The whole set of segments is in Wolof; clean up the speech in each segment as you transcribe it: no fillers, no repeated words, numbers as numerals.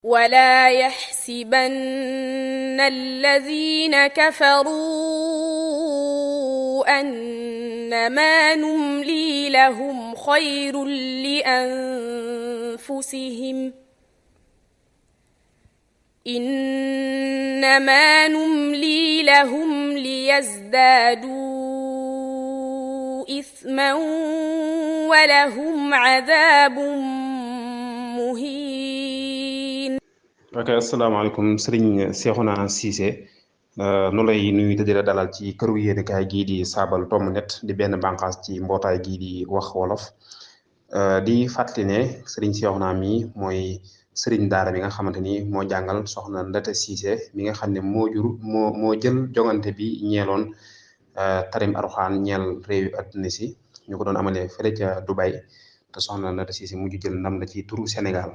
ولا يحسبن الذين كفروا أنما نملي لهم خير لأنفسهم إنما نملي لهم ليزدادوا إثما ولهم عذاب مهين. ok asalaamaaleykum sëriñ Cheikhouna Cissé nu lay nuyu te di la dalal ci këru yéenekaay gii di Saabal Tomb Net di benn bànqaas ci mbootaay gii di wax wolof di fàttali ne sëriñ Cheikhouna mi mooy sëriñ daara bi nga xamante ni moo jàngal soxna Ndata Cissé mi nga xam ne moo jël jongante bi ñeeloon tarim Alxuraan ñeel réewi adduna si ñu ko doon amalee fële ca Dubai te soxna Ndata Cissé mujj jël ndam la ci turu Sénégal.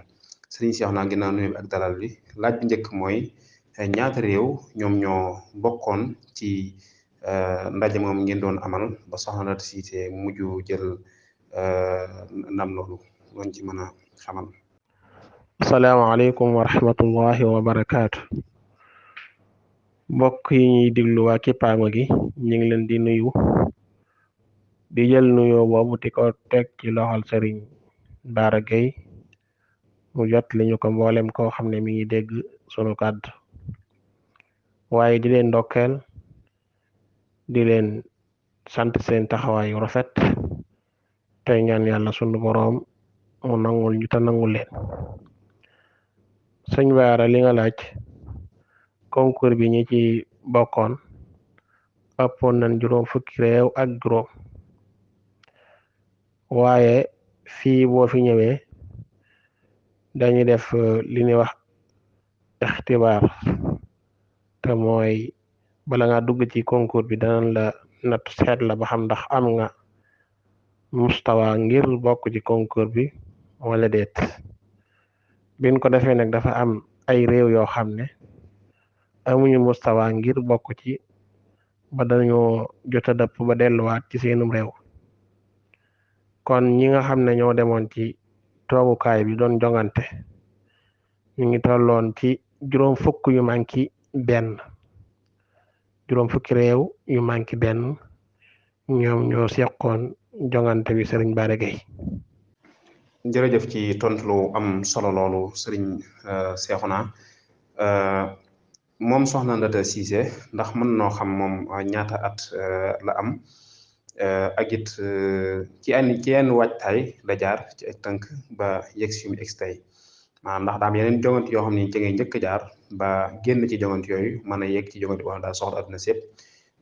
sëriñ Cheikhouna ginnaaw nuyu ak dalal bi laaj bi njëkk mooy ñaata réew ñoom ñoo bokkoon ci ndaje moom ngeen doon amal ba soxna Ndata Cissé mujj jël ndam loolu loñ ci mën a xamal. asalaamaaleykum wa rahmatullahi wa barakaatu. mbokk yi ñuy diglu waa Kippaango gi ñu ngi leen di nuyu di jël nuyoo boobu di ko teg ci loxol sëriñ Bara Gueye mu jot li ñu ko mboolem koo xam ne mi ngi dégg sunu kàddu waaye di leen ndokkeel di leen sant seen taxawaayu rafet tey ñaan yàlla sunu boroom mu nangul ñu te nangul leen. sëñ Bara li nga laaj concours bi ñi ci bokkoon ëppoon nañ juróom fukki réew ak juróom waaye fii boo fi ñëwee dañuy def li ñuy wax ixtibaar te mooy bala nga dugg ci concours bi danañ la natt seet la ba xam ndax am nga mustawa ngir bokk ci concours bi wala déet biñ ko defee nag dafa am ay réew yoo xam ne amuñu mustawa ngir bokk ci ba dañoo jota dëpp ba delluwaat ci seenum réew kon ñi nga xam ne ñoo demoon ci toogukaay bi doon jongante ñu ngi tolloon ci juróom fukk yu manki benn juróom fukki réew yu manki benn ñoom ñoo seqoon jongante bi sëriñ Bara Gueye. jërëjëf ci tontu lu am solo loolu sëriñ Cheikhouna moom soxna Ndata Cissé ndax mën noo xam moom ñaata at la am ak it ci yenn waajtaay la jaar ci ak tënk ba yegg si mu egg tey maanaam ndax daam yeneen jongante yoo xam ne ci ngay njëkk jaar ba génn ci jongante yooyu mën a yegg ci jongante boo xam daal soxla àdduna si yëpp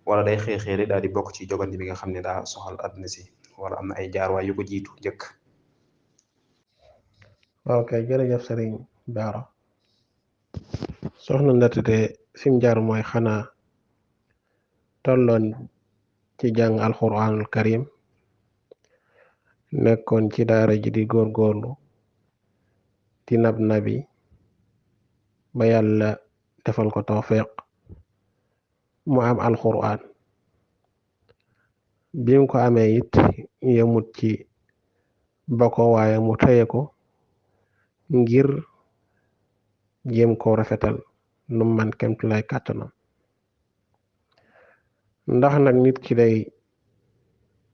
wala day xëy daal di bokk ci jongante bi nga xam ne daa soxal àdduna si wala am na ay jaarwaay yu ko jiitu njëkk. ok jërëjëf sëriñ Bara soxna Ndata de fim jaar mooy xanaa tolloon ci jàng alquranul karim nekkoon ci daara ji di góorgóorlu di nabi ba yàlla defal ko tawfiq mu am alquran bim ko amee it yemut ci ba ko waaye mu teye ko ngir jéem ko rafetal nu man kemtu lay kàttanam ndax nag nit ki day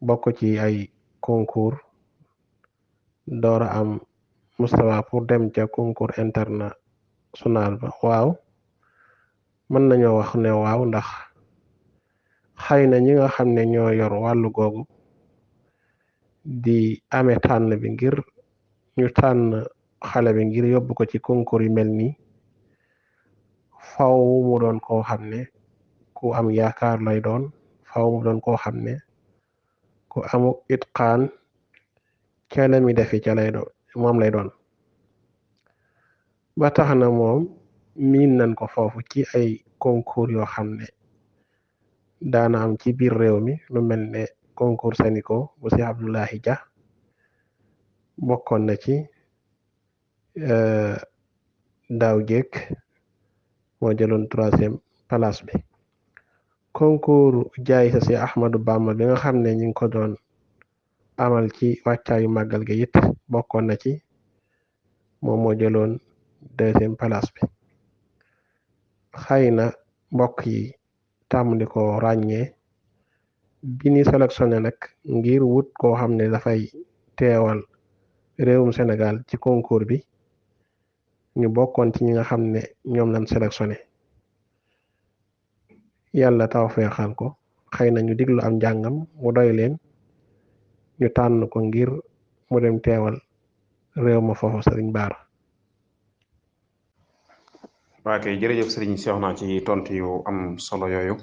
bokk ci ay concours doora am mustawa pour dem ca concours international ba waaw mën nañoo wax ne waaw ndax xëy na ñi nga xam ne ñoo yor wàllu googu di amee tànn bi ngir ñu tànn xale bi ngir yóbbu ko ci concours yu mel nii faw mu doon koo xam ne ku am yaakaar lay doon faw mu doon koo xam ne ku amu itqaan ca la mi defi ca lay doon moom lay doon ba tax na moom miin nañ ko foofu ci ay concours yoo xam ne daana am ci biir réew mi lu mel ne concours Senico bu Cheikh Abdoulahi Dia bokkoon na ci daaw jéeg moo jëloon 3e place bi concours jaay sa si Ahmadou Bamba bi nga xam ne ñu ngi ko doon amal ci wàccaayu màggal gi it bokkoon na ci moom moo jëloon deuxième place bi xëy na mbokk yi tàmm di ko ràññee bi ni sélectionné nag ngir wut koo xam ne dafay teewal réewum Sénégal ci concours bi ñu bokkoon ci ñi nga xam ne ñoom lañ sélectionné yàlla tawfeexal ko xëy na ñu diglu am njàngam mu doy leen ñu tànn ko ngir mu dem teewal réew ma foofu Sëriñ Baara. waa kay jërëjëf sëriñ Cheikhouna ci tontu yu am solo yooyu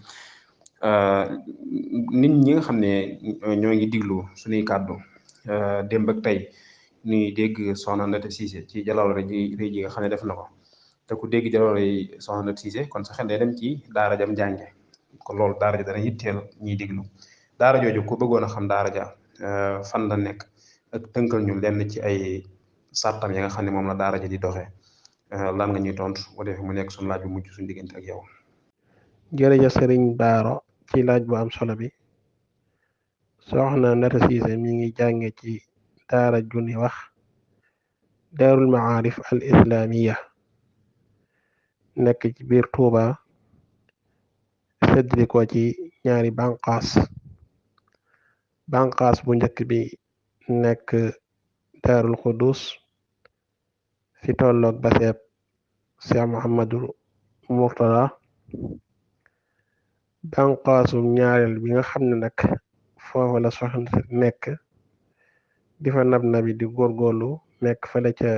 nit ñi nga xam ne ñoo ngi diglu suñuy kàddu démb ak tey ñuy dégg soxna Ndate Cissé ci jaloore ji rëy ji nga xam ne def na ko te ku dégg jaloore yi soxna Ndate Cissé kon sa xel day dem ci daara jam jànge kon loolu daara ja dana yitteel ñiy diglu daara jooju ku bëggoon a xam daara ja fan la nekk ak tënkal ñu lenn ci ay sàttam yi nga xam ne moom la daara ja di doxee lan nga ñuy tontu bu defee mu nekk suñu laaj bu mujj suñu diggante ak yow. jërëjëf Sëriñ Baaro ci laaj bu am solo bi soxna Ndate Cissé mi ngi jànge ci daara ju ni wax daarul maarif al islamiya nekk ci biir Tuuba séddli ko ci ñaari banqaas bu njëkk bi nekk daarul Xudus fi tolloog baseeb Cheikh Mouhamadou Mourtada banqaasum ñaareel bi nga xam ne nag foofu la soxna nekk di fa nabi di góorgóorlu nekk fële ca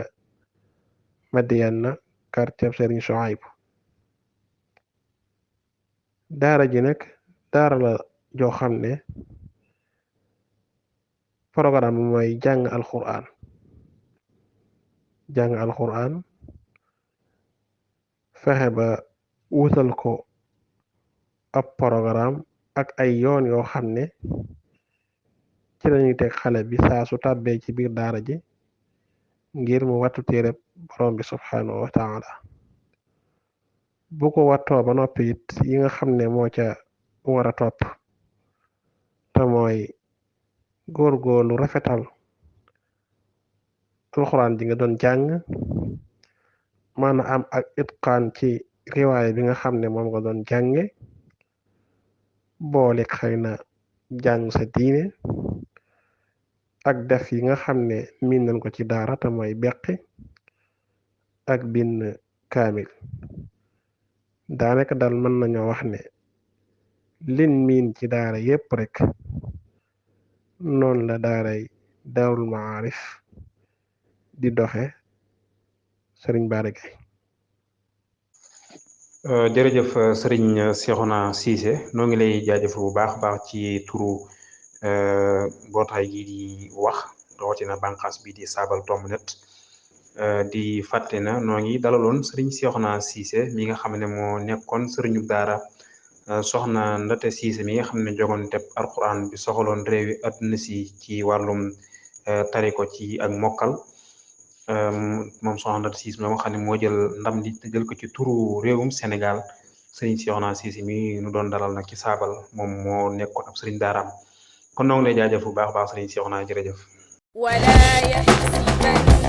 Madiyana quartier Serigne Souhaïbou daara ji nag daara la joo xam ne programme bi mooy jàng alquran fexe ba wutal ko ab programme ak ay yoon yoo xam ne ci lañuy teg xale bi saa su tàbbee ci biir daara ji ngir mu wattu téereb borom bi subhanahu wa taala bu ko wattoo ba noppi it yi nga xam ne moo ca war a topp te mooy góorgóorlu rafetal alxuraan ji nga doon jàng mën a am ak itqaan ci riwaaya bi nga xam ne moom nga doon jànge boole xëy na jàng sa diine ak def yi nga xam ne miin nañ ko ci daara te mooy beqi ak bind kaamil daanaka dal mën nañoo wax ne lin miin ci daara yépp rek noonu la daaray Daarul Maarif di doxe Sëriñ Bara Gaye jërëjëf sëriñ Cheikhouna Cissé noo ngi lay jaajëfal bu baax baax ci turu mbootaay gi di wax rawatina bànqaas bi di saabal tomb net di fàtte na noo ngi dalaloon sëriñ Cheikhouna Cissé mi nga xam ne moo nekkoon sëriñu daara soxna Ndate Cissé mi nga xam ne jogoon teb alquran bi soxaloon réewi adduna si ci wàllum tari ko ci ak mokkal moom soxna Ndate Cissé moo nga xam ne moo jël ndam li te jël ko ci turu réewum Sénégal sëriñ Cheikhouna Cissé mi nu doon dalal nag ci saabal moom moo nekkoon ab sëriñ daaraam kon noo ngi lay jaajëf bu baax baax sëriñ Cheikhouna jërëjëf. ولا يحسبن